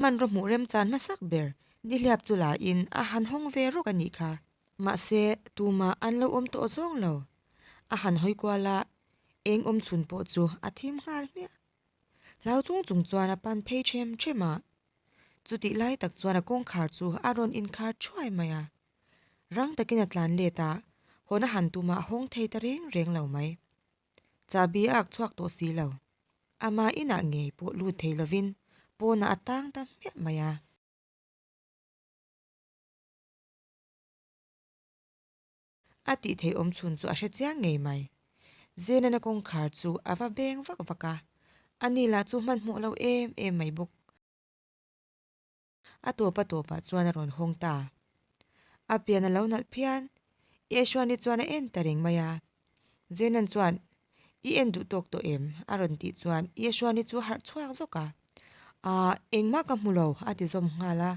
Hmanraw hmuh remchan hmasak ber nihliap chu la in a han hawng ve rawk a nih kha. Mahse, tumah an lo awm tawh zawng lo. A han hawi kual a, eng awm chhun pawh chu a thim nghal hmiah. Hlau chung chung chuan a pan phei ṭhem ṭhem a. Chutih lai tak chuan a kawngkhar chu a rawn inkhar thuai mai a. Rang takin a tlan let a, hawn a han tumah a hawng thei ta reng reng lo mai. Chahbi a ak chhuak tawh si lo. Ama inah ngei pawh lut thei lovin pawnah a tang ta hmiah mai a. A tih theih awm chhun chu a hre chiang ngei mai. Zenana kawngkhar chu a va beng vak vak a, ani lah chu hmanhmawh lo em em mai bawk. A tawp a tawpah chuan a rawn hawng ta. A pian a lo nalh phian. Yeshuani chuan a en ta reng mai a. Zenan chuan, I en duh tawk tawh em? a rawn tih chuan Yeshuani chu a harh chhuak zawk a. Aah, engmah ka hmu lo, a ti zawm nghal a.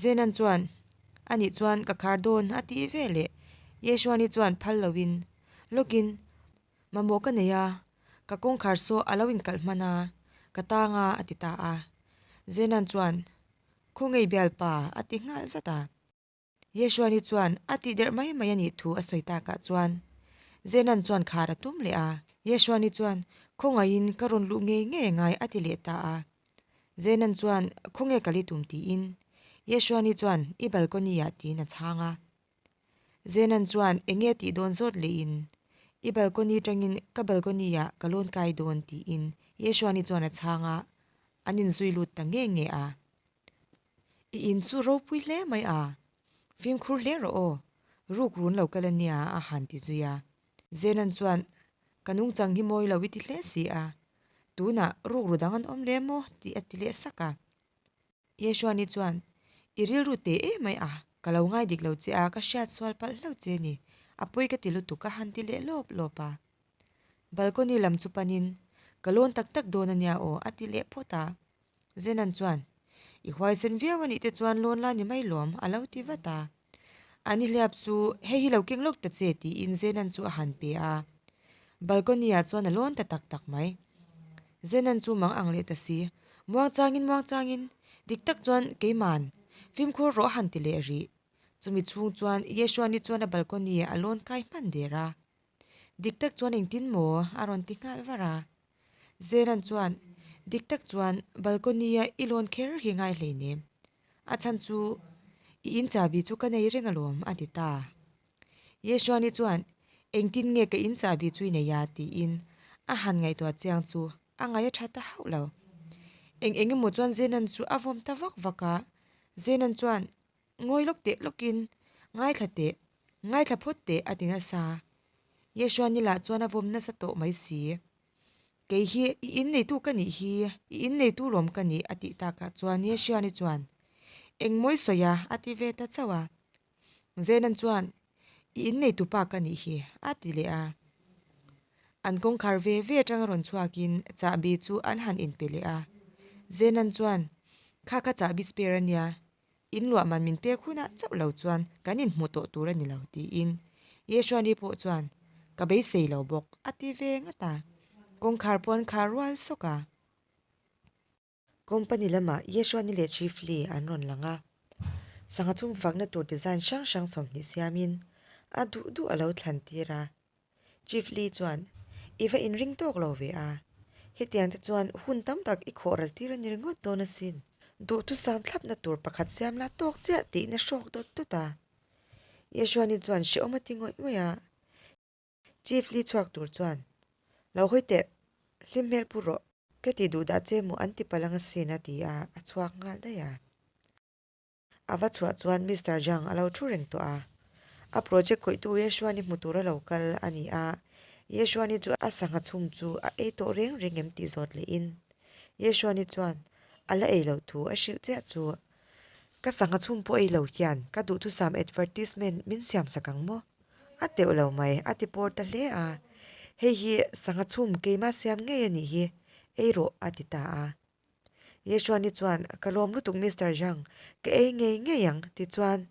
Zenan chuan, Anih chuan ka khar dawn, a tih ve leh. Yeshuani chuan phal loin, Lawkin, Mamawh ka nei a, ka kawngkhar saw a lo inkalh hman a, ka tang a, a ti ta a. Zenan chuan, Khaw ngei bialpa, a ti nghal zat a. Yeshuani chuan a tih derh mai mai a nih thu a sawi takah chuan Zenan chuan khar a tum leh a. Yeshuani chuan, Khawngaihin ka rawn luh ngei ngei angai, a ti leh ta a. Zenan chuan, Khawnge ka li tum tiin. Yeshuani chuan, I balcony-ah tiin a chhang a. Zenan chuan enge tih dawn zawt lehin, I balcony tangin ka balcony-ah ka lawn kai dawn tiin Yeshuani chuan a chhang a, an inzui lut ta nge nge a. I in chu ropui hle mai a, fimkhur hle rawh aw, ruk run lo kal ania a han ti zui a. Zenan chuan, Ka nungchang hi mawi lo i ti hle si a, tunah ruk ru dang an awm le maw tih a ti leh sak a. Yeshuani chuan, I rilru teh em mai a, ka lo ngai dik lo che a, ka hriat sual palh hlauh che ni, a pawi ka ti lutuk a han ti leh lawp lawp a. Balcony lam chu panin, Ka lawn tak tak dawn a nia aw, a ti leh phawt a. Zenan chuan, I huaisen viau a nih te chuan lawn la ni mai lawm, a lo ti vat a. A nihliap chu, Hei hi lo keng lawk ta che, tiin Zenan chu a han pe a. Balcony-ah chuan a lawn ta tak tak mai. Zenan chu mang ang leh ta si, Muangchangin, muangchangin, dik tak chuan keiman, fimkhur rawh a han ti leh rih. Chumi chhung chuan Yeshuani chuan a balcony-ah a lawn kai hman der a. Dik tak chuan engtin maw? a rawn ti nghal var a. Zenan chuan, Dik tak chuan balcony-a i lawn kher hi ngai hleinem. A chhan chu i in chahbi chu ka nei reng alawm, a ti ta. Yeshuani chuan, Engtin nge ka in chahbi chu i nei a? tiin a han ngaihtuah chiang chu a ngaih a tha ta hauh lo. Eng eng emaw chuan Zenan chu a vawm ta vak vak a. Zenan chuan, Ngawi lawk teh lawkin, Ngaithla teh, ngaithla phawt teh, a ti nasa. Yeshuani lah chuan a vawm nasa tawh mai si. Kei hi i inneitu ka nih hi, i inneitu lawm ka nih, a tih takah chuan Yeshuani chuan, Engmawi sawi a, a ti ve ta chauh a. Zenan chuan, I inneitu pa ka nih hi, a ti leh a. An kawngkhar ve ve atanga rawn chhuakin chahbi chu an han inpe leh a. Zenan chuan, Kha kha chahbi spare a nia, in luah man min pek hunah chauh lo chuan kan inhmu tawh tur a ni lo, tiin Yeshuani pawh chuan, Ka beisei lo bawk, a ti ve ngat a. Kawngkhar pawh an khar rual sawk a. Company lamah Yeshuani leh Chief Lee an rawn lang a, sangha chhung fakna tur design hrang hrang 20 siamin a duh duh a lo thlan tir a. Chief Lee chuan, I va inring tawk lo ve a, hetiang te chuan hun tam tak i khawh ral tir a ni ringawt dawn asin. Duhthusam thlapna tur pakhat siam la tawk chiah tihna hrawk dawt dawt a. Yeshuani chuan hrehawm a ti ngawih ngawih a. Chief Lee chhuak tur chuan, Lo hawi teh, hlim hmel pu rawh. Ka ti duh dah che maw an ti palh ang asin a ti a, a chhuak nghal daih a. A va chhuah chuan Mister Zhang a lo thu reng tawh a. A project kawihtu Yeshuani hmu tura lo kal a ni a, Yeshuani chu a sangha chhum chu a ei tawh reng reng em tih zawt lehin Yeshuani chuan a la ei loh thu a hrilh chiah chu Ka sangha chhum pawh ei lo hian ka duhthusam advertisement min siam sak ang maw? A teuh lo mai, a ti pawr ta hle a. Hei hi sangha chhum keimah siam ngei a nih hi, ei rawh a ti ta a. Yeshuani chuan, Ka lawm lutuk Mister Zhang, ka ei ngei ngei ang, tichuan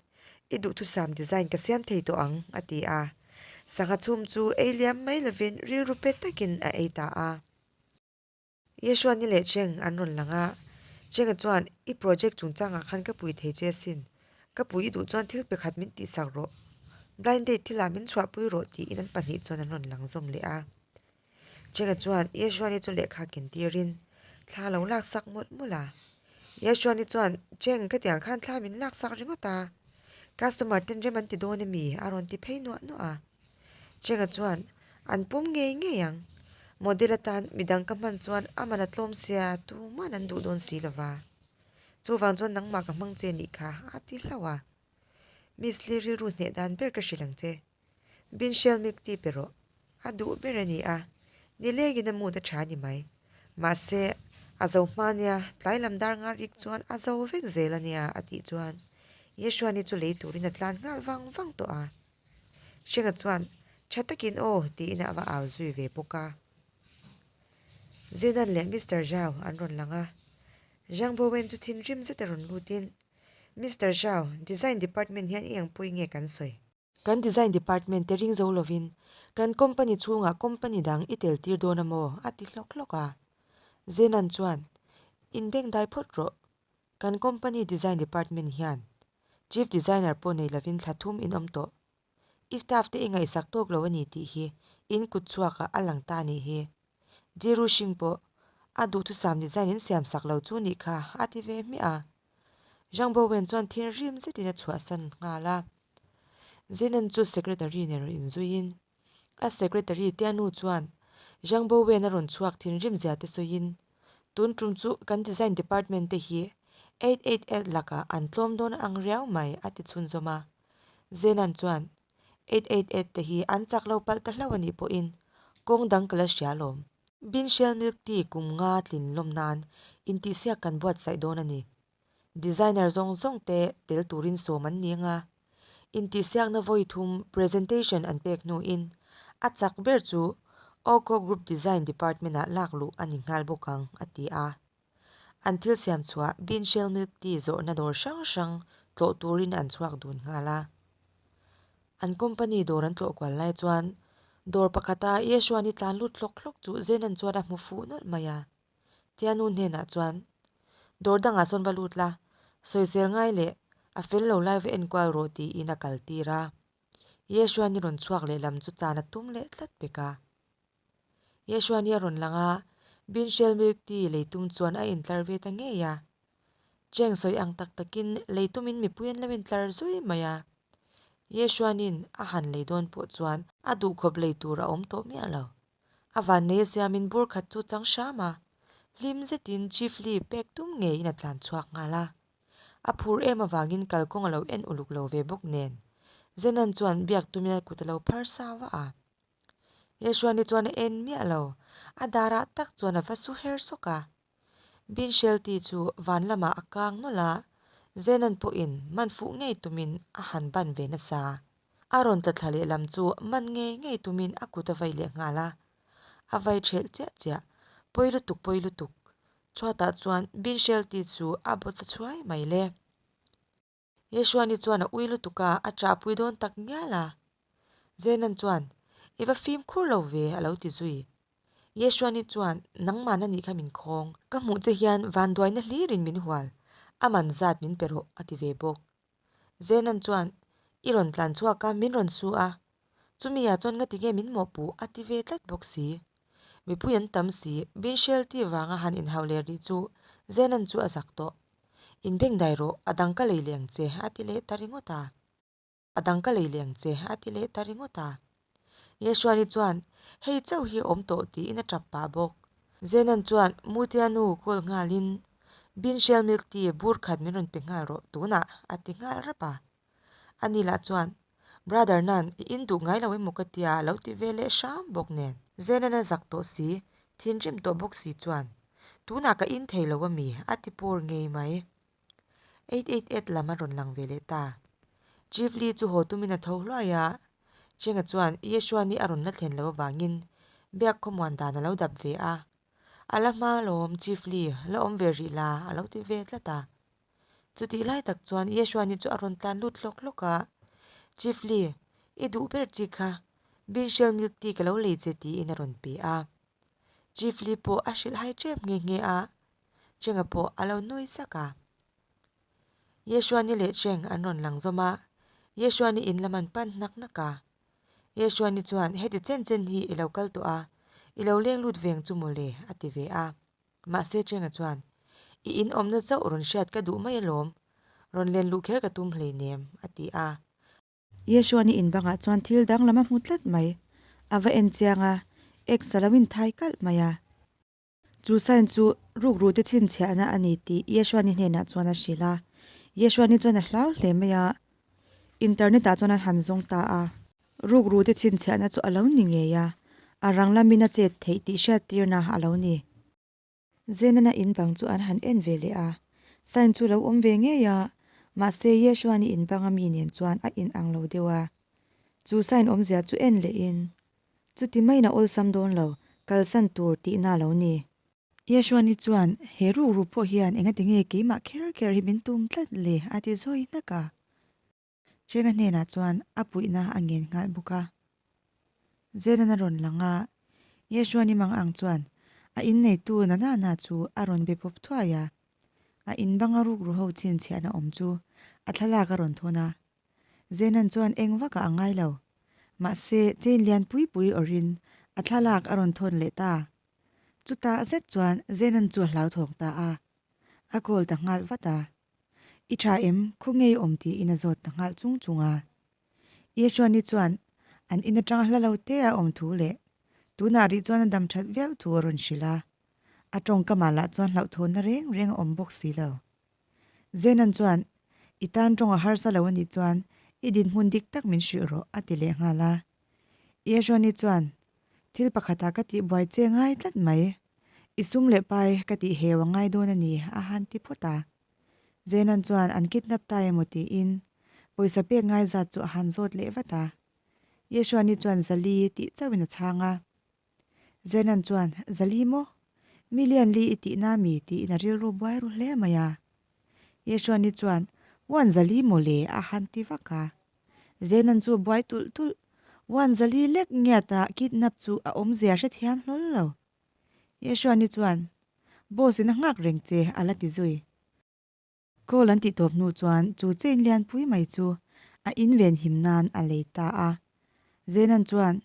i duhthusam design ka siam thei tawh ang, a ti a. Sangha chhum chu ei liam mai lovin rilru pe takin a ei ta a. Yeshuani leh Cheng an rawn lang a, Chenga chuan, I project chungchangah khan ka pui thei che asin. Ka pui i duh chuan thil pe khat min tihsak rawh. Blind date thilah min chhuahpui rawh tiin an pahnih chuan an rawn lang zawm leh a. Chenga chuan Yeshuani chu lehkha ken tirin thla a lo laksak mawlh mawlh a. Yeshuani chuan, Cheng, khatiang khan thla min laksak ringawt a. Customer ten rem an ti dawn emi? a rawn ti phei nuah nuah a. Chenga chuan, An pum ngei ngei ang. Model atan midang ka hman chuan a man a tlawm sia, tuman an duh dawn si lova. Chuvang chuan nangmah ka hmang che nih kha, a ti hlauh a. Miss Lee rilru hneh dan ber ka hrilh ang che. Bin shell milk tea pe rawh. A duh ber a ni a, nilengin a mood a tha a ni mai. Mahse, a zo hma nia, tlai lam dar ngar rik chuan a zo vek zel a nia, a tih chuan Yeshuani chu lei turin a tlan nghal vang vang tawh a. Hrenga chuan, Tha takin aw, tiin a va au zui ve bawk a. Zinan leh Mister Zhao an rawn lang a. Zhang Bowen chu thinrim zet a rawn lutin, Mister Zhao, design department hian i engpui nge kan sawi? Kan design department te ring zo lovin kan company chhungah company dang i tel tir dawn a maw? a ti hlawk hlawk a. Zenan chuan, In beng dai phawt rawh. Kan company design department hian chief designer pawh nei lovin thla thum in awm tawh. I staff te i ngaihsak tawk lo a ni tih hi in kut chhuakah a lang ta nih hi. Jiru Xing pawh a duhthusam design in siam sak lo chu nih kha a ti ve hmiah a. Zhang Bowen chuan thinrim zetin a chhuahsan nghal a. Zenan chu secretary nen rawn inzuiin a secretary tia nu chuan Zhang Bowen a rawn chhuak thinrim zia te sawiin tun tum chu kan design department te hi 888 lakah an tlawm dawn ang riau mai a ti chhunzawm a. Zenan chuan 888 te hi an chak lo palh ta hlauh a nih pawhin kawng dang ka la hria alawm. Bin Shell Milk Tea kum nga tlin lawm nan intihsiak kan buatsaih dawn a ni. Designer zawng zawng te tel turin sawm an ni anga intihsiakna vawi thum presentation an pek hnuin a chak ber chu Oko Group Design Department-ah lak luh a ni nghal bawk ang, a ti a. An thil siam chhuah Bean Shell Milk Tea zawhna dawr hrang hrang tlawh turin an chhuak dun nghal a. An company dawr an tlawh kual lai chuan dawr pakhata Yeshua ni tlan lut hlawk hlawk chu Zenan chuan a hmu fuh nawlh mai a. Tianu hnenah chuan, Dawr dangah sawn va lut la, sawisel ngai leh a fel lo lai va enkual rawh tiin a kal tir a. Yeshua ni rawn chhuak lehlam chu chan a tum leh tlat pek a. Yeshua ni a rawn lang a, Bin Shell Milk Tea lei tum chuan a intlar ve ta ngei a. Cheng sawi ang tak takin lei tumin mipui an lo intlar zui mai a. Yeshua nin a han lei dawn pawh chuan a duhkhawp lei tur a awm tawh miah lo. A vannei a siamin bur khat chu chang hram a, hlim zetin Chief Lee pek tum ngeiin a tlan chhuak nghal a. A phur em avangin kalkawng a lo en uluk lo ve bawk nen, Zenan chuan biak tumin a kut a lo phar sa vah a. Yeshuani chuan a en miah lo, a darah tak chuan a va su her sawk a. Bin Shelty chu van lamah a kang nawlh a, Zenan pawhin man fuh ngei tumin a han ban ve nasa. A rawn tla thla lehlam chu man ngei ngei tumin a kut a vai leh nghal a. A vai ṭhelh chiah chiah, Pawi lutuk, pawi lutuk. Chhuatah chuan Bin Shelty chu a baw ta chhuai mai le. Yeshuani chuan a ui lutuk a, a ṭahpui dawn tak ngial a. Zenan chuan, I va fimkhur lo ve, a lo ti zui. Yeshuani chuan, Nangmahna nih kha min khawng. Ka hmuh che hian vanduaina hlirin min hual, a man zat min pe rawh, a ti ve bawk. Zenan chuan, I rawn tlan chhuak a, min rawn su a. Chumi ah chuan ngati nge min mawhpuh, a ti ve tlat bawk si. Mipui an tam si, Bin Shelty vanga han inhauh leh rih chu Zenan chu a zak tawh. Inbengdai rawh, a dang ka lei leh ang che, a ti leh ta ringawt a. A dang ka lei leh ang che, a ti leh ta ringawt a. Yeshuani chuan, Hei chauh hi a awm tawh tiin a tap pah bawk. Zenan chuan Mutia nu call nghalin, Bin Shell Milk Tea bur khat min rawn pe nghal rawh tunah, a ti nghal rap a. Ani lah chuan, Brother Nan, i in duh ngai lo emaw ka tia a lo ti ve leh hram bawk nen. Zenan a zak tawh si, thinrim tawh bawk si chuan, Tunah ka in thei lo ami? a ti pur ngei mai. 888 lam a rawn lang ve leh ta. Chief Lee chu haw tumin a tho hluai a, Chenga chuan Yeshua ni a rawn la thlen loh avangin biak khawmuan dan a lo dap ve a. A la hma alawm Chief Lee, la awm ve rih la, a lo ti ve tlat a. Chutih lai tak chuan Yeshua ni chu a rawn tlan lut hlawk hlawk a, Chief Lee, i duh ber chi kha Bin Shell Milk Tea ka lo lei che tiin a rawn pe a. Chief Lee pawh a hrilh hai tep nghe nghe a. Chenga pawh a lo nui sak a. Yeshuani leh Cheng an rawn lang zawm a, Yeshuani in lam an pan hnak hnak a. Yeshuani chuan, Heti chen chen hi i lo kal tawh a, i lo leng lut veng chu maw le? a ti ve a. Mahse Chenga chuan, I in awmna chauh rawn hriat ka duh mai alawm, rawn len luh kher ka tum hleinem, a ti a. Yeshuani in bangah chuan thil danglam a hmu tlat mai. A va en chiang a, X a lo inthai kalh mai a. Chu sign chu rukrute chhinchhiahna a ni tih Yeshuani hnenah chuan a hrilh a. Yeshuani chuan a hlau hle mai a, internet ah chuan an han zawng ta a. Rukrute chhinchhiahna chu a lo ni ngei a, a rang lamin a chet theih tih hriattirna a lo ni. Zenana in bang chu an han en ve leh a, sign chu lo awm ve ngei a, mahse Yeshuani in banga mi nen chuan a inang lo deuh a. Chu sign awmzia chu en lehin Chuti maiin a awlsam dawn lo, kalsan tur tihna a lo ni. Yeshuani chuan, He rukru pawh hian engati nge keimah kher kher hi min tum tlat le? a ti zawi hnak a. Chenga hnenah chuan a puihna a ngen nghal bawk a. Zenan a rawn lang a, Yeshuani mang ang chuan a inneitu Nanana chu a rawn be pawp thuai a. A inbanga rukru ho chhinchhiahna awm chu a thlalak a rawn thawn a. Zenan chuan eng vakah a ngai lo. Mahse, chain lian pui pui awrhin a thlalak a rawn thawn leh ta. Chutah zet chuan Zenan chu a hlauthawng ta a. A call ta nghal vat a. I tha em, khaw ngei awm tiin a zawt ta nghal chung chung a. Yeshuani chuan an in atanga hla lo te a awm thu leh tunah rih chuan a dam that viau thu a rawn hrilh a. A tawngkamah lah chuan hlauhthawnna reng reng a awm bawk si lo. Zenan chuan, I tan tawng a harsa lo a nih chuan i dinhmun dik tak min hrilh rawh, a ti leh nghal a. Yeshwani chuan, Thil pakhatah ka tih buai che ngai tlat mai. I sum leh pai ka tih heu a ngai dawn a ni, a han ti phawt a. Zenan chuan an kidnap ta emaw tiin pawisa pek ngai zat chu a han zawt leh vat a. Yeshwani chuan Zali tih chauhin a chhang a. Zenan chuan, Zali maw? Million li i tihna mi? tiin a rilru buai ru hle mai a. Yeshuani chuan, Uan Zali maw le? a han ti vak a. Zenan chu a buai tulh tulh. Uan Zali lek ngiata kidnap chu a awmzia hrethiam hlawl lo. Yeshuani chuan, Boss in a nghak reng che, a la ti zui. Call an tih tawp hnu chuan chu chain lianpui mai chu a inven him nan a lei ta a. Zenan chuan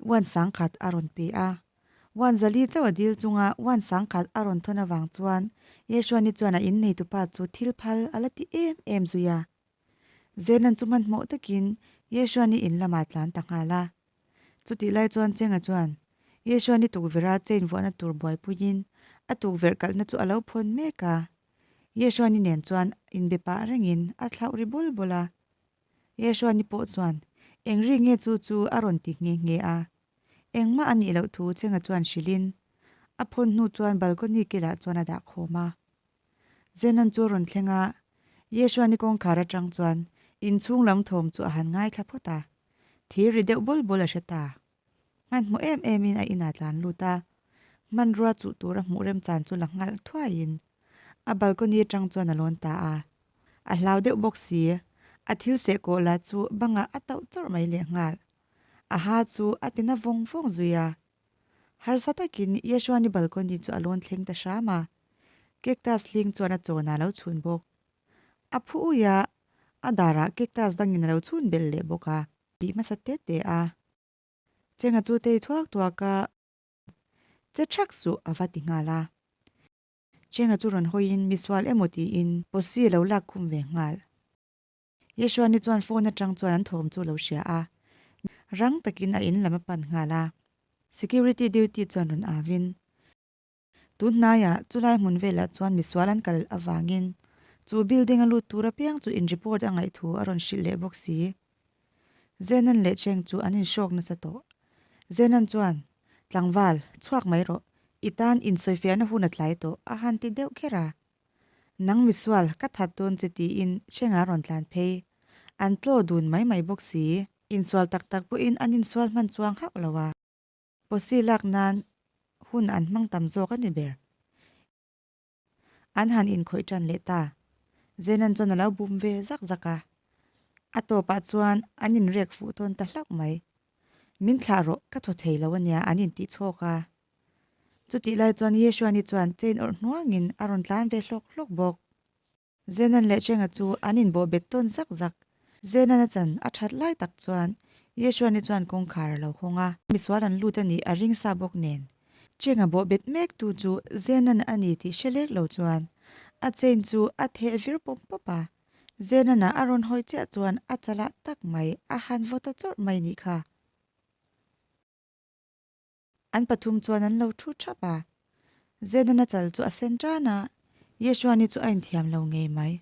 uan sangkhat a rawn pe a. Uan zali chauh a dil chunga uan sangkhat a rawn thawn avang chuan Yeshuani chuan a inneitupa chu thil phal a la ti em em zui a. Zenan chu hmanhmawh takin Yeshuani in lamah tlan ta nghal a. Chutih lai chuan Chenga chuan Yeshuani tukverha chain vuahna tur buaipuiin a tukverh kalhna chu a lo phawn mek a. Yeshuani nen chuan inbe pah rengin a thlauh ri bul bul a. Yeshuani pawh chuan, Eng ri nge chu chu a rawn ti nghe nghe a. Engmah a nih loh thu Chenga chuan hrilhin a phawn hnu chuan balcony kilah chuan a dah khawm a. Zenan chu a rawn thleng a, Yeshuani kawngkhar atang chuan inchhung lam thawm chu a han ngaithla phawt a. Thir ri deuh bul bul a hre ta. Hmanhmawh em emin a inah tlan lut a, hmanrua chuh tura hmuh remchan chu la nghalh thuaiin a balcony atang chuan a lawn ta a. A hlau deuh bawk si, a thil seh kawh lah chu bangah a tauh chawrh mai leh nghal. A ha chu a ti na vawng vawng zui a. Harsa takin Yeshuani balcony chu a lawn thleng ta hram a, cactus hling chuan a chawnah a lo chhun bawk. A phu ui a, a darah cactus dangin a lo chhun belh leh bawk a. Tih hmasa te te a. Chenga chu tei thuak thuak a. Che thak suh a va ti nghal a. Chenga chu rawn hawiin misual emaw tiin posi a lo lak khum ve nghal. Yeshuani chuan phone atang chuan an thawm chu a lo hria a. Rang takin a in lam a pan nghal a. Security duty chuan rawn avin. Tun hnaiah chulai hmun velah chuan misual an kal avangin chu building a lut tur apiang chu in report a ngaih thu a rawn hrilh leh bawk si. Zenan leh Cheng chu an inhrawk nasa tawh. Zenan chuan, Tlangval, chhuak mai rawh, i tan insawifiahna hun a tlai tawh, a han ti deuh kher a. Nang misual, ka that dawn che tiin Cheng-a rawn tlan phei. An tlaw dun mai mai bawk si. Insual tak tak pawhin an insual hman chuang hauh lo a. Posi lak nan hun an hmang tam zawk a ni ber. An han inkhawih tan leh ta. Zenan chuan a lo bum ve zak zak a. A tawpah chuan an inrek fuh tawn ta hlauh mai. Min thlah rawh, ka thaw thei lo a nia an intih chhawk a. Chutih lai chuan Yeshuani chuan chain awrh hnuangin a rawn tlan ve hlawk hlawk bawk. Zenan leh Chenga chu an inbawh bet tawn zak zak. Zenan a chan a that lai tak chuan Yeshuani chuan kawngkhar a lo hawng a. Misual an lut a nih a ring sa bawk nen. Chenga bawh bet mek tu chu Zenan a ni tih hre lek lo chuan a chain chu a theh vir pawp pawp a. Zenana a rawn hawi chiah chuan a chalah tak mai a han vaw ta chawrh mai nih kha. An pathum chuan an lo thu thap a. Zenana chal chu a sen tan a, Yeshuani chu a inthiam lo ngei mai.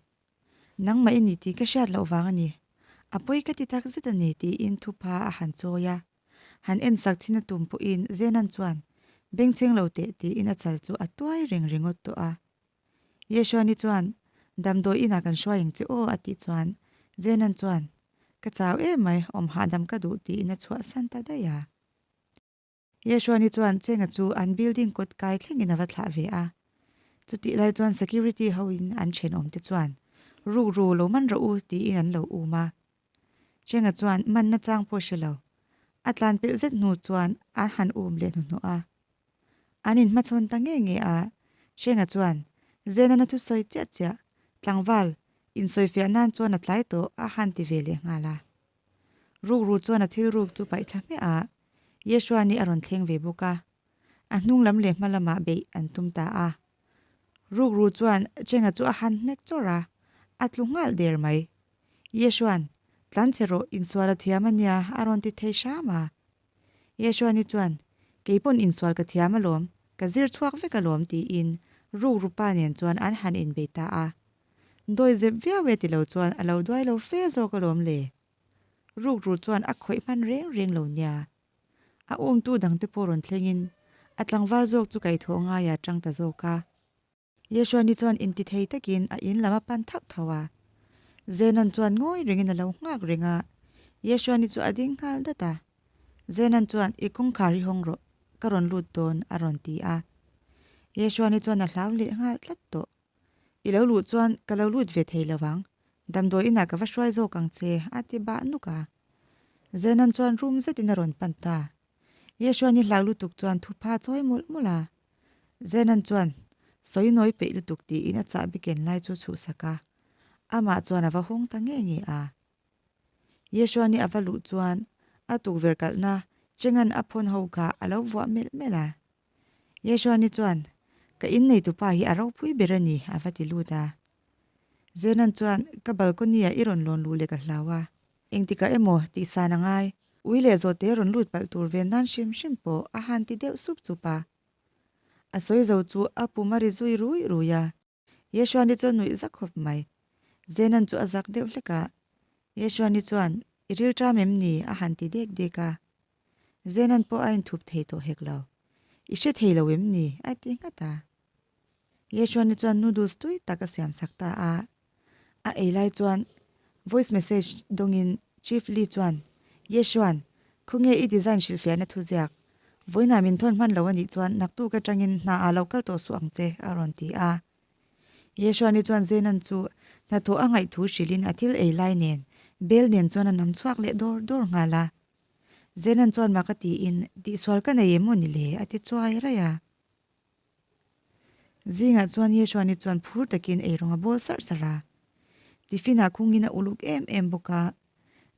Nangmah i ni tih ka hriat loh vang a ni. A pawi ka ti tak zet a ni tiin thupha a han chawi a. Han en sak chin a tum pawhin Zenan chuan bengchheng lo teh tiin a chal chu a tuai reng ringawt tawh a. Yeshuani chuan, Damdawi inah kan hruai ang che aw a tih chuan Zenan chuan, Ka chau em mai, awm hahdam ka duh tiin a chhuahsan ta daih a. Yeshuani chuan Chenga chu an building kawt kai thlengin a va thlah ve a. Chutih lai chuan security hoin an thenawmte chuan, Rukru lo man rawh u tiin an lo um a. Chenga chuan manna chang pawh hre lo. A tlan pelh zet hnu chuan an han um leh hnuhnawh a. An inhmachhawn ta nge nge a, Chenga chuan, Zenana thusawi chiah chiah, tlangval, insawifiah nan chuan a tlai tawh a han ti ve leh nghal a. Rukru chuan a thil ruk chu paih thla hmiah a, Yeshua ni a rawn thleng ve bawk a. A hnung lam leh hma lamah beih an tum ta a. Rukru chuan Chenga chu a han hnek chawrh a, a tlu nghal der mai. Yeshua'n, Tlan che rawh, insual a thiam a nia, a rawn ti thei hram a. Yeshua ni chuan, Kei pawn insual ka thiam alawm, ka zir chhuak vek alawm, tiin rukru pa nen chuan an han inbei ta a. Dawi zep viau e ti lo chuan a lo duai lo fe zawk alawm le. Rukru chuan a khawih hman reng reng lo nia. A umtu dangte pawh rawn thlengin a tlangval zawk chu kaihthawh ngaia tang ta zawk a. Yeshuani chuan intithei takin a in lam a pan thauh thauh a. Zenan chuan ngawi rengin a lo nghak reng a, Yeshuani chu a ding nghal dat a. Zenan chuan, I kawngkhar hi hawng rawh, ka rawn lut dawn, a rawn ti a. Yeshuani chuan a hlau leh nghal tlat tawh. I lo luh chuan ka lo lut ve thei lo ang, damdawi inah ka va hruai zawk ang che, a ti bah nuk a. Zenan chuan rum zetin a rawn pan ta. Yeshuani hlau lutuk chuan thupha chawi mawlh mawlh a. Zenan chuan sawi nawi peih lutuk tiin a chahbi ken lai chu chhuhsak a, amah chuan a va hawng ta nge nge a. Yeshuani a va luh chuan a tukverh kalhna Chengan a phawn ho kha a lo vuah melh melh a. Yeshuani chuan, Ka inneitupa hi a ropui ber a ni, a va ti lut a. Zenan chuan, Ka balcony-ah i rawn lawn luh leh ka hlau a. Engtikah emaw tih san a ngai. Ui leh zawhte rawn lut palh tur ve nan hrim hrim pawh a han ti deuh sup sup a. A sawi zo chu a pum a ri zui rui rui a. Yeshuani chuan nuih zak khawp mai. Zenan chu a zak deuh hlek a. Yeshuani chuan, I rilṭam em ni? a han ti dek dek a. Zenan pawh a inthup thei tawh hek lo. I hre thei lo em ni? a ti nghat a. Yeshuani chuan noodles tui tak a siam sak ta a. A ei lai chuan voice message dawngin Chief Lee chuan, Yeshuan, khawnge i design hrilhfiahna thuziak? Vawiinah min thawn hman lo a nih chuan naktuk atangin hna ah lo kal tawh suh ang che, a rawn ti a. Yeshuani chuan Zenan chu hnathawh a ngaihthu hrilhin a thil ei lai nen bel nen chuan a nam chhuak leh dawr dawr nghal a. Zenan chuan mak a tiin, Tihsual ka nei em aw ni le? a ti chuai raih a. Zingah chuan Yeshuani chuan phur takin eirawng a bawl sarh sarh a. Tiffin-ah khungin a uluk em em bawk a.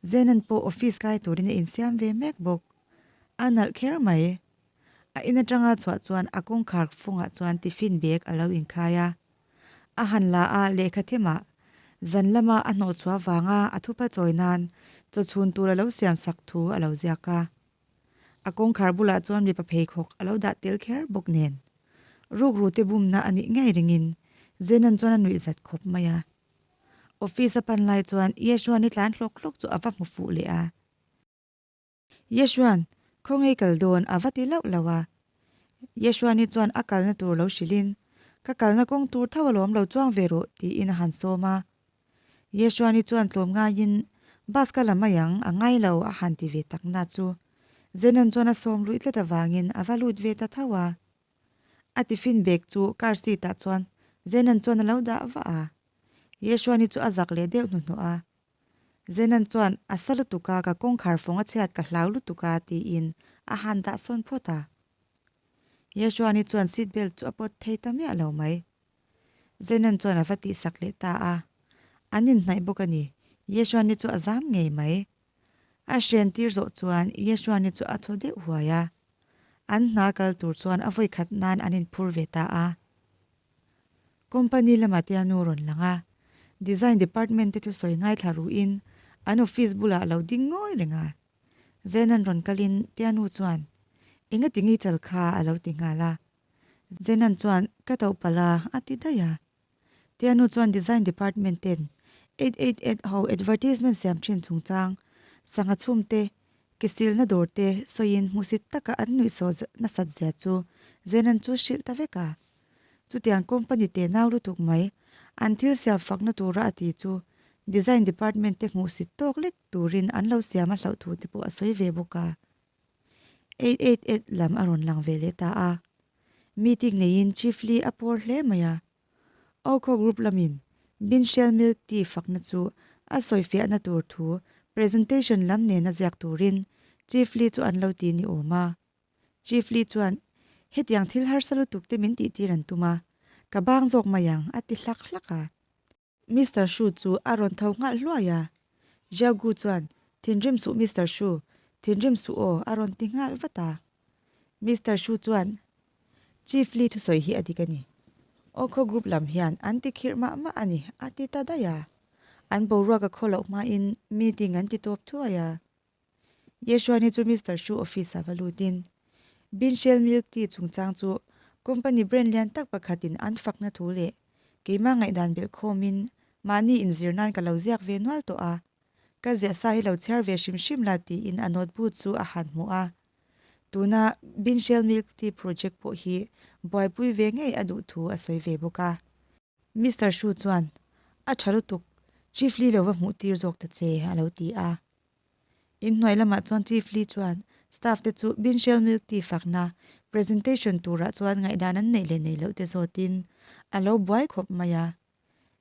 Zenan pawh office kai turin a insiam ve mek bawk. A nalh kher mai. A in atanga chhuah chuan a kawngkhar fawngah chuan tiffin bag a lo inkhai a. A han la a lehkha themah zan lama a hnawhchhuah vanga a thupa chawi nan chawchhun tur a lo siam sak thu a lo ziak a. A kawngkhar bulah chuan mipa pheikhawk a lo dah tel kher bawk nen. Rukru te bumna a nih ngei ringin Zenan chuan a nuih zat khawp mai a. Office a pan lai chuan Yeshuan i tlan hlawk hlawk chu a va hmu fuh leh a. Yeshuan, Khawnge kal dawn a va ti lauh lauh a. Yeshuani chuan a kalna tur lo hrilhin, Ka kalna kawng tur tho alawm lo chuang ve rawh tiin a han sawm a. Yeshuani chuan tlawm ngaiin, Bus ka la mai ang, a ngai lo a han ti ve tak na chu. Zenan chuan a sawm luih tlat avangin a va lut ve ta tho a. A tiffin bag chu car seat ah chuan Zenan chuan a lo dah vah a. Yeshuani chu a zak leh deuh hnuhnawh a. Zenan chuan, A sa lutuk a, ka kawngkhar fawng a chhiat ka hlau lutuk a, tiin a han dah sawn phawt a. Yeshuani chuan seat belt chu a pawt thei ta miah lo mai. Zenan chuan a va tihsak leh ta a. An inhnaih bawk a ni. Yeshuani chu a zam ngei mai. A hren tir zawh chuan Yeshuani chu a thaw deuh huai a. An hna kal tur chuan a vawi khat nan an inphur ve ta a. Company lamah te a nu rawn lang a, Design department te thusawi ngaithla ruhin an office bulah a lo ding ngawi reng a. Zenan rawn kalin Tianu chuan, Engati nge i chal kha? a lo ti nghal a. Zenan chuan, Ka toh palh a, a ti daih a. Tianu chuan Design department ten 888 ho advertisement siam thin chungchang, sangha chhum te, ke silna dawr te sawiin hmusit taka an nuihsawh nasat zia chu Zenan chu hrilh ta vek a. Chutiang company te nau lutuk mai, an thil siam fakna tura a ti chu Design department te hmuhsit tawk lek turin an lo siam a hlauh thu te pawh a sawi ve bawk a. 888 lam a rawn lang ve leh ta a. Meeting neiin Chief Lee a pawr hle mai a. Okho Group lamin Binshell Milk Tea fakna chu a sawifiahna tur thu presentation lam nena ziak turin Chief Lee chu an lo ti ni awm a. Chief Lee chuan, Hetiang thil harsa lutuk te min tihtir an tum a, ka bang zawk mai ang, a ti hlak hlak a. Mister Shu chu a rawn tho nghal hluai a. Xiao Gu chuan, Thinrim suh Mister Shu, thinrim suh aw, a rawn ti nghal vat a. Mister Shu chuan, Chief Lee thusawi hi a dik a ni. Okho Group lam hian an ti khirh mah mah a ni, a ti ta daih a. An boruak a khaw loh hmain meeting an ti tawp thuai a. Yeshuani chu Mister Shu office ah va lutin Binshell Milk Tea chungchang chu company brand lian tak pakhatin an fakna thu leh keimah ngaihdan belh khawmin mahni inzir nan ka lo ziak ve nual tawh a, ka ziah sa hi lo chhiar ve hrim hrim la tiin a notebook chu a han hmuh a. Tuna Binshell Milk Tea project pawh hi buaipui ve ngei a duh thu a sawi ve bawk a. Mister Shu chuan, A tha lutuk, Chief Lee lo va hmuh tir zawk ta che, a lo ti a. Inhnuai lamah chuan Chief Lee chuan staff te chu Binshell Milk Tea fakna presentation turah chuan ngaihdan an neih leh neih loh te zawtin a lo buai khawp mai a.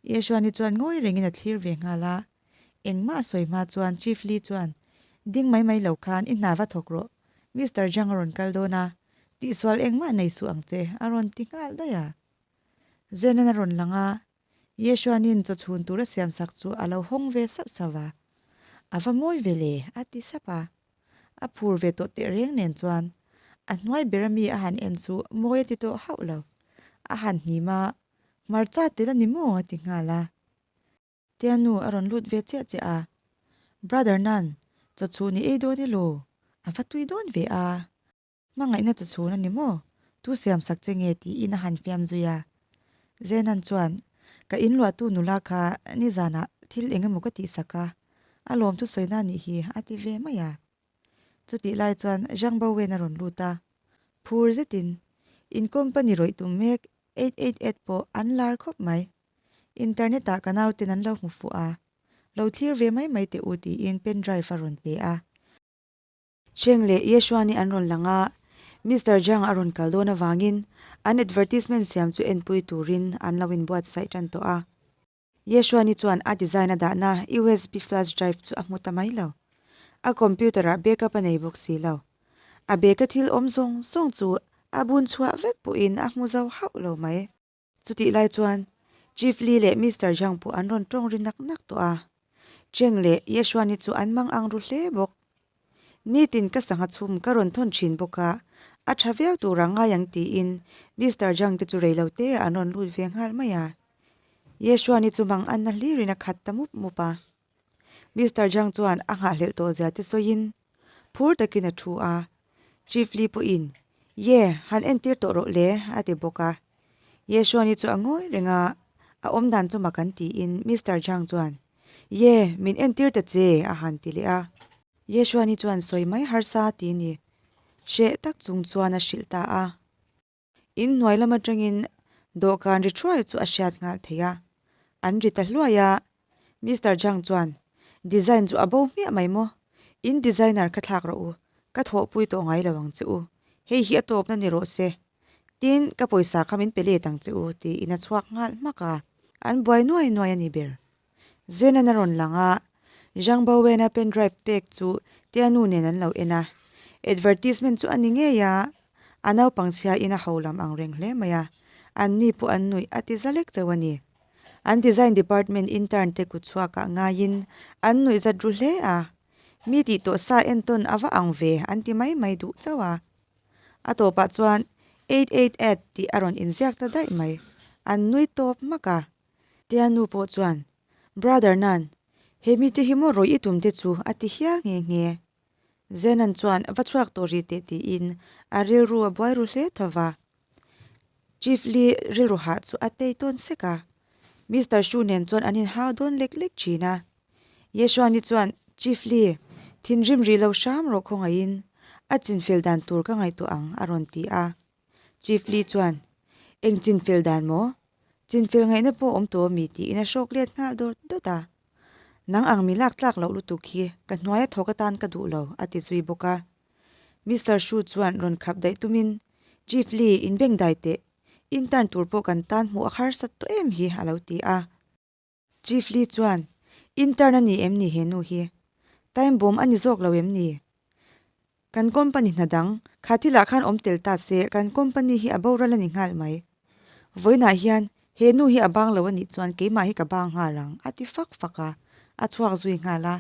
Yeshuani chuan ngawi rengin a thlir ve nghal a. Engmah a sawi hma chuan Chief Lee chuan, Ding mai mai lo khan i hna va thawk rawh, Mister Zhang a rawn kal dawn a, tihsual engmah nei suh ang che, a rawn ti nghal daih a. Zenan a rawn lang a, Yeshuanin chaw chhun tur a siamsak chu a lo hawng ve sauh sauh a. A va mawi ve le, a ti sap a. A phur ve tawh teh reng nen chuan a hnuai ber ami a han en chu mawi a ti tawh hauh lo. A han hnim a, Hmarcha tel a ni maw? a ti nghal a. Tia nu a rawn lut ve chiah chiah a, Brother Nan, chaw chhun i ei dawn elaw? A va tui dawn ve a. Hmangaihna chu chhun a ni maw? Tu siam sak che nge tiin a han fiam zui a. Zenan chuan, Ka inluahtu nula kha nizanah thil eng emaw ka tihsak a, a lawm thusawi na nih hi a ti ve mai a. Chutih lai chuan Zhang Bowen a rawn lut a, phur zetin, In company rawih tum mek 888 pawh an lar khawp mai. Internet ah ka nauten an lo hmu fuh a, lo thlir ve mai mai teh u tiin pen drive a rawn pe a. Cheng leh Yeshuani an rawn lang a, Mister Zhang a rawn kal dawn avangin an advertisement siam chu enpui turin an lo inbuatsaih tan tawh a. Yeshuani chuan a design a dahna USB flash drive chu a hmu ta mai lo. A computer ah backup a nei bawk si lo. A bag a thil awm zawng zawng chu a bun chhuah vek pawhin a hmu zo hauh lo mai. Chutih lai chuan Chief Li leh Mister Zhang pawh an rawn tawng ri nak nak tawh a. Cheng leh Yeshuani chu an mang ang ru hle bawk. Nitin ka sangha chhum ka rawn thawn thin bawk a, a tha viau tur a ngai ang tiin Mister Zhang te chu rei lo te ah an rawn lut ve nghal mai a. Yeshuani chu mang anna hlirin a khat ta mup mup a. Mister Zhang chuan a nghahhlelh tawh zia te sawiin phur takin a thu a, Chief Li pawhin, Ye, han entir tawh rawh le, a ti bawk a. Ye Shuani chu a ngawi reng a, a awm dan chu mak an tiin Mister Zhang chuan, Ye, min entir ta che, a han ti leh a. Ye Shuani chuan sawi mai harsa ti ni hreh tak chung chuan a hrilh ta a. In hnuai lam atangin dawhkan ri thuai chu a hriat nghal thei a, an ri ta hluai a, Mister Zhang chuan, Design chu a bo hmiah mai maw? In designer kha thlak rawh u, ka thawhpui tawh ngai lo ang che u, hei hi a tawpna ni rawh se. Tin, ka pawisa kha min pe let ang che u, tiin a chhuak nghal hmak a, an buai nuai nuai a ni ber. Zenan a rawn lang a, Zhang Bowen-a pen drive pek chu Tia nu nen an lo en a. Advertisement chu a ni ngei a, A naupang chhia in a ho lam ang reng hle mai a, an ni pawh an nuih a ti za lek chauh a ni. An design department intern te kut chhuakah ngaiin an nuih zat ru hle a, mi tih tawh sa entawn a va ang ve an ti mai mai duh chauh a. A tawpah chuan 888 tih a rawn inziak ta daih mai, an nui tawp hmak a. Tia nu pawh chuan, Brother Nan, he mite hi maw rawih i tum te chu a ti hial nghe nghe. Zenan chuan va chhuak tawh rih teh tiin a rilru a buai ru hle tho va. Chief Lee rilru hah chu a tei tawn sek a. Mister Shu nen chuan an inhau dawn lek lek thin a. Yeshuani chuan, Chief Lee, thinrim rih lo hram rawh khawngaihin a chinfel dan tur ka ngaihtuah ang a rawn ti a. Chief Lee chuan, Eng chinfel dan maw? Chinfel ngaihna pawh awm tawh ami tiin a hrawk let nghal dawt dawt a. Nang ang mi lak tlak loh lutuk hi ka hnuaia thawk atan ka duh lo, a ti zui bawk a. Mister Shu chuan rawn khap daih tumin, Chief Lee, inbeng dai teh. Intern tur pawh kan tan hmuh a harsat tawh em hi, a lo ti a. Chief Lee chuan, Intern a ni em ni he nu hi? Time bomb a ni zawk lo em ni? Kan company hna dang, kha thilah khan awm tel ta se kan company hi a boral a ni nghal mai. Vawiinah hian he nu hi a bang lo a nih chuan keimah hi ka bang nghal ang, a ti fak fak a, a chhuak zui nghal a.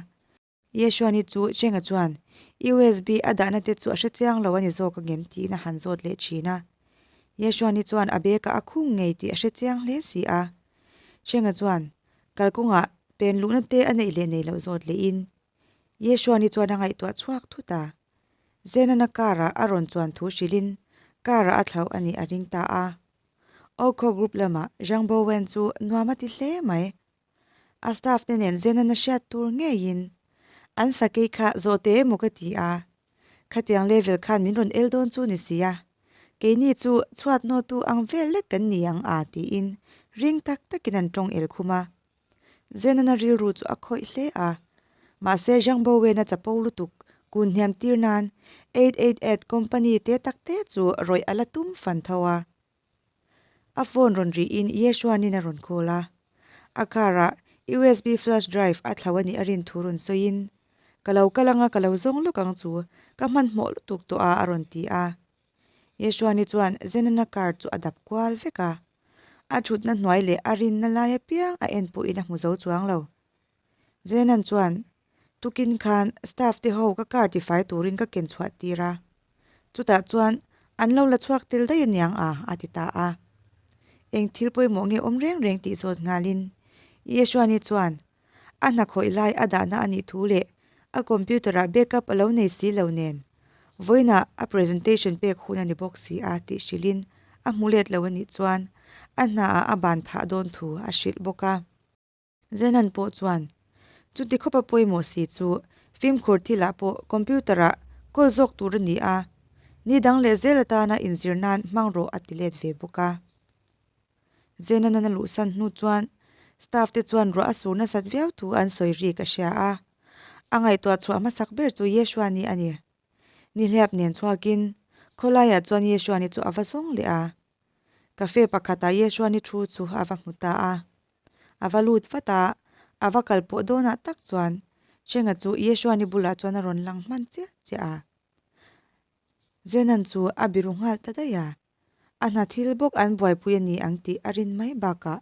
Yeshuani chu Chenga chuan USB a dahna te chu a hre chiang lo a ni zawk angem tiin a han zawt leh thin a. Yeshuani chuan a bag ah a khung ngei tih a hre chiang hle si a. Chenga chuan kalkawngah pen luhna te a neih leh nei loh zawt lehin Yeshuani chuan a ngaihtuah chhuak thut a. Zenana car-ah a rawn chuan thu hrilhin car-ah a thlauh a nih a ring ta a. Okho group lamah Zhang Bowen chu nuam a ti hle mai. A staff te nen Zenana hriat tur ngeiin an sakei kha zawh teh emaw ka ti a. Khatiang level khan min rawn el dawn chu ni si a. Keini chu chhuat nawtu ang vel lek kan ni ang a tiin ring tak takin an tawng el khum a. Zenana rilru chu a khawih hle a. Mahse Zhang Bowen-a chapo lutuk kun hniam tir nan 888 company te tak te chu rawih a la tum fan tho a. A phone rawn rihin Yeshuanin a rawn call a. A car-ah USB flash drive a thlau a nih a rin thu rawn sawiin, Ka lo kal anga ka lo zawng lawk ang chu, ka hmanhmawh lutuk tawh a a rawn ti a. Yeshuani chuan Zenana car chu a dap kual vek a. A thutna hnuai leh a rinna lai apiang a en pawhin a hmu zo chuang lo. Zenan chuan, Tukin khan staff te ho ka car tifai turin ka ken chhuah tir a. Chutah chuan an lo la chhuak tel daih aniang a, a ti ta a. Eng thil pawimawh nge awm reng reng tih zawt nghalin Yeshuani chuan a hna khawih lai a dahna a nih thu leh a computer ah backup a lo nei si lo nen vawiinah a presentation pek hun a ni bawk si a tih hrilhin a hmu let lo a nih chuan a hna ah a ban phah dawn thu a hrilh bawk a. Zenan pawh chuan chuti khawpa pawimawh si chu fimkhur thilah pawh computer ah kawl zawk tur a ni a, ni dang leh zel atana inzir nan hmang rawh a ti let ve bawk a. Zenanan a luhsan hnu chuan staff te chuan ruah a sur nasat viau thu an sawi ri ka hria a. A ngaihtuah chhuah hmasak ber chu Yeshuani a ni. Nihliap nen chhuakin khawlaiah chuan Yeshuani chu a va zawng leh a. Cafe pakhatah Yeshuani thu chu a va hmu ta a. A va lut vat a, a va kal pawh dawnah tak chuan Hrenga chu Yeshuani bulah chuan a rawn lang hman chiah chiah a. Zenan chu a biru nghal ta daih a. A hna thil bawk an buaipui a ni ang tih a rin mai bakah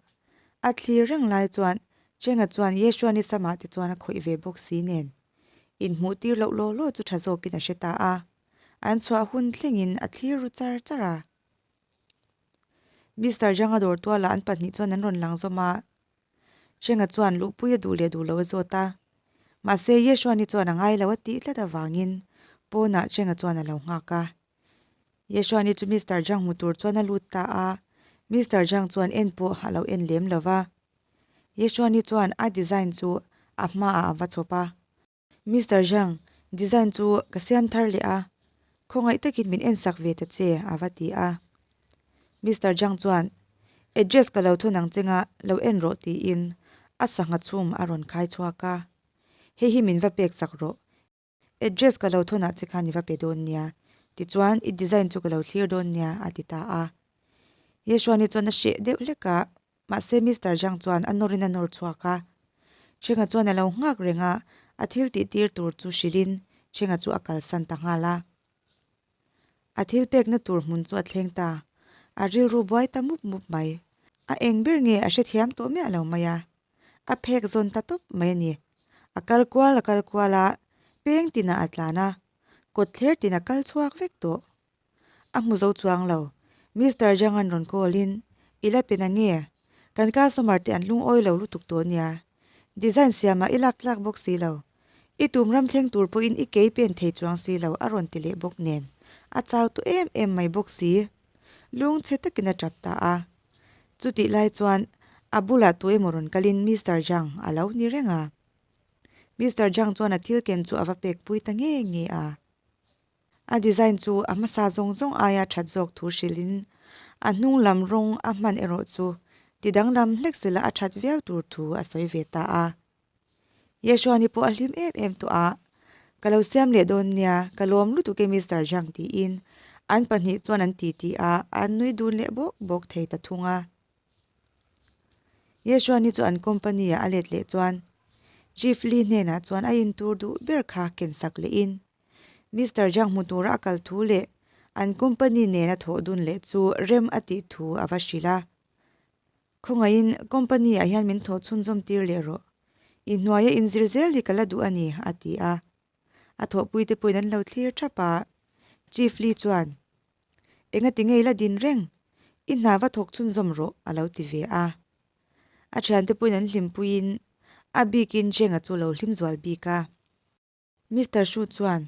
a thlir reng lai chuan Chenga chuan Yeshuani samah te chuan a khawih ve bawk si nen inhmuh tir loh law law chu tha zawkin a hre ta a, an chhuah hun thlengin a thlir ru char char a. Mister Zhanga dawr tualah an pahnih chuan an rawn lang zawm a, Chenga chuan luhpui a duh leh duh lo a zawt a. Mahse Yeshuani chuan a ngai lo a tih tlat avangin pawnah Chenga chuan a lo nghak a. Yeshuani chu Mister Zhang hmu tur chuan a lut ta a, Mister Zhang chuan en pawh a lo en lem lo va. Yeshuani chuan a design chu a hmaah a va chhawp a. Mister Zhang, design chu ka siam thar leh a, khawngaih takin min en sak ve ta che, a va ti a. Mister Zhang chuan, Address ka lo thawn ang chenga lo en rawh tiin a sangha chhum a rawn khai chhuak a. Hei hi min va pek chak rawh, Address ka lo thawnah che khan i va pe dawn nia, tichuan i design chu ka lo thlir dawn nia, a ti ta a. Yeshuani chuan a hreh deuh hlek a, mahse Mister Zhang chuan a nawrin a nawr chhuak a. Chenga chuan a lo nghak reng a, a thil tih tir tur chu hrilhin Chenga chu a kalsan ta nghal a. A thil pekna tur hmun chu a thleng ta. A rilru buai ta mup mup mai. A eng ber nge a hrethiam tawh miah lo mai a. A phek zawn ta tawp mai a ni. A kal kual a kal kual a, peng tinah a tlan a, kawt thler tin a kal chhuak vek tawh. A hmu zo chuang lo. Mister Zhang-a'n rawn call in, I la pe na nge? Kan customer te an lungawi lo lutuk tawh nia. Design siamah i lak tlak bawk si lo. I tum ram thleng tur pawhin i kei pen thei chuang si lo a rawn ti leh bawk nen. A chau tawh em em mai bawk si. Lungchhe takin a tap ta a. Chutih lai chuan a bulah tu emaw rawn kalin Mister Zhang a lo ni reng a. Mister Zhang chuan a thil ken chu a va pek pui ta nge nge a. A design chu a hmasa zawng zawng aia that zawk thu hrilhin a hnung lam rawng a hman erawh chu ti danglam hlek sela a that viau tur thu a sawi ve ta a. Yeshuani pawh a hlim em em tawh a, Ka lo siam leh dawn nia, ka lawm lutuk e Mister Zhang tiin an pahnih chuan an titi a, an nui dun leh bawk bawk thei ta thung a. Yeshuani chu an company ah a let leh chuan Chief Li hnenah chuan a intur duh ber kha kensak lehin Mister Zhang hmu tura a kal thu leh an company nena thawh dun leh chu rem a tih thu a va hrilh a. Khawngaihin company ah hian min thawh chhunzawm tir leh rawh. I hnuaia inzir zel hi ka la duh a ni, a ti a. A thawhpuite pawhin an lo thlir thap a. Chief Li chuan, Engati nge i la din reng? I hna va thawk chhunzawm rawh, a lo ti ve a. A thiante pawhin an hlimpuiin a bikin Zheng-a chu a lo hlim zual bik a. Mister Hru chuan,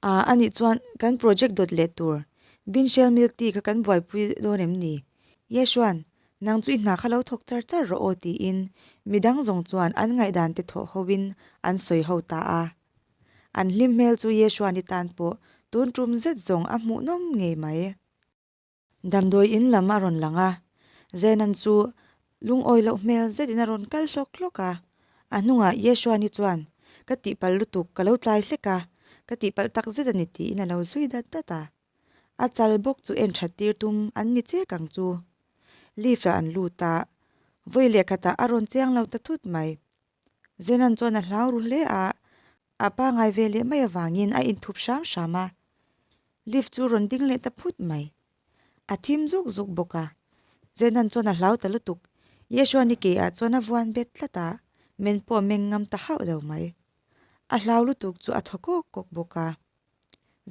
Aa, anih chuan kan project dawt leh tur Binshell Milk Tea kha kan buaipui dawn em ni? Yeshuan, nang chu i hna kha lo thawk char char rawh aw tiin midang zawng chuan an ngaihdan te thawh hoin an sawi ho ta a. An hlim hmel chu Yeshuan i tan pawh tun tum zet zawng a hmuhnawm ngei mai. Damdawi in lam a rawn lang a, Zenan chu lungawi loh hmel zetin a rawn kal hlawk hlawk a. A hnungah Yeshuani chuan, Ka tihpalh lutuk, ka lo tlai hlek a, ka tihpalh tak zet a ni tiin a lo zui dat dat a. A chal bawk chu en that tir tum an ni chek ang chu. Lift ah an lut a, vawi leh khatah a rawn chiang lo ta thut mai. Zenan chuan a hlau ru hle a, a pangai ve leh mai avangin a inthup hram hram a. Lift chu rawn ding leh ta phut mai. A thim zuk zuk bawk a. Zenan chuan a hlau ta lutuk. Yeshuani ke ah chuan a vuan bet tlat a, men pawh a meng ngam ta hauh lo mai. A hlau lutuk chu a thaw kawk kawk bawk a.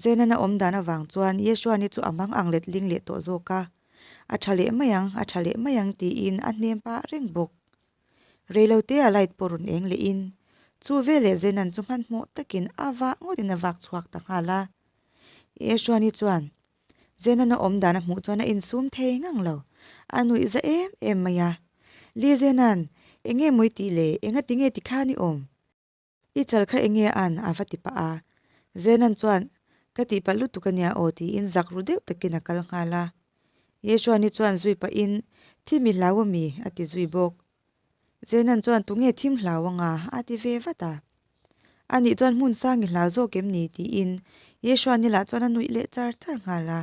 Zenan a awm dan avang chuan Yeshuani chu a mang ang let ling leh tawh zawk a. A tha leh mai ang, a tha leh mai ang tiin a hnem pah reng bawk. Reilote a light pawh rawn eng leh in chu veleh Zenan chu hmanhmawh takin a vah ngawtin a vak chhuak ta nghal a. Yeshuani chuan Zenan a awm dan a hmuh chuan a insum thei ngang lo, a nuih za em em mai a. Li Zenan, enge mawi tih le, enga tinge tikhan i awm? I chal kha enge an? a va ti pah a. Zenan chuan, Ka tih palh lutuk a nia aw tiin zak ru deuh takin a kal nghal a. Yeshuani chuan zui pahin, Thim i hlau ami? a ti zui bawk. Zenan chuan, Tunge thim hlau anga? a ti ve vat a. Anih chuan hmun sang i hlau zawk em ni? tiin Yeshuani lah chuan a nuih leh char char nghal a.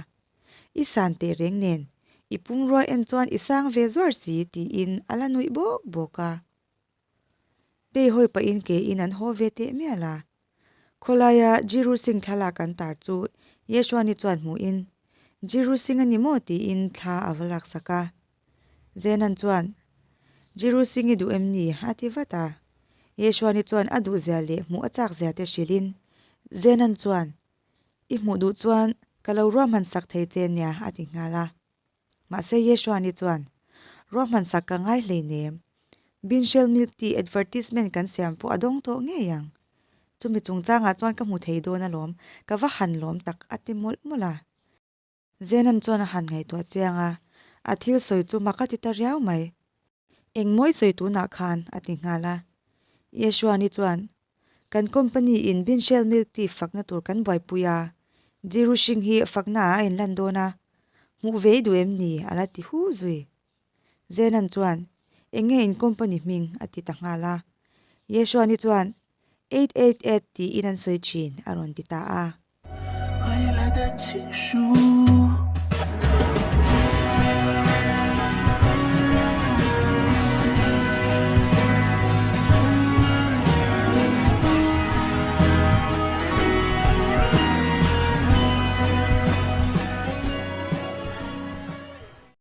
I san teh reng nen, i pumrua en chuan i sang ve zuar si tiin a la nuih bawk bawk a. Tei hawi pahin ke in an haw ve teh mial a. Khawlaia Jiru Singh thlalak an tar chu Yeshwani chuan hmuhin, Jiru Singh a ni maw? tiin thla a va laksak a. Zenan chuan, Jiru Singh i duh em ni? a ti vat a. Yeshwani chuan a duhzia leh hmuh a chakzia te hrilhin Zenan chuan, I hmuh duh chuan ka lo ruahman sak thei che nia a ti nghal a. Mahse Yeshuani chuan, Ruahman sak ka ngai hleinem. Binshell Milk Tea advertisement kan siam pawh a dawng tawh ngei ang. Chumi chungchangah chuan ka hmu thei dawn alawm, ka va han lawm tak a ti mawlh mawlh a. Zenan chuan a han ngaihtuah chiang a, a thil sawi chu mak a ti ta riau mai. Engmawi sawi tunah khan a ti nghal a. Yeshuani chuan, Kan company in Binshell Milk Tea fakna tur kan buaipui a, Jiru Singh hi fakna ah a inlan dawn a, hmuh ve i duh em ni? a la ti hu zui. Zenan chuan, Eng nge in company hming? a ti ta nghal a. Yeshuani chuan, 888 tiin an sawi thin, a rawn ti ta a.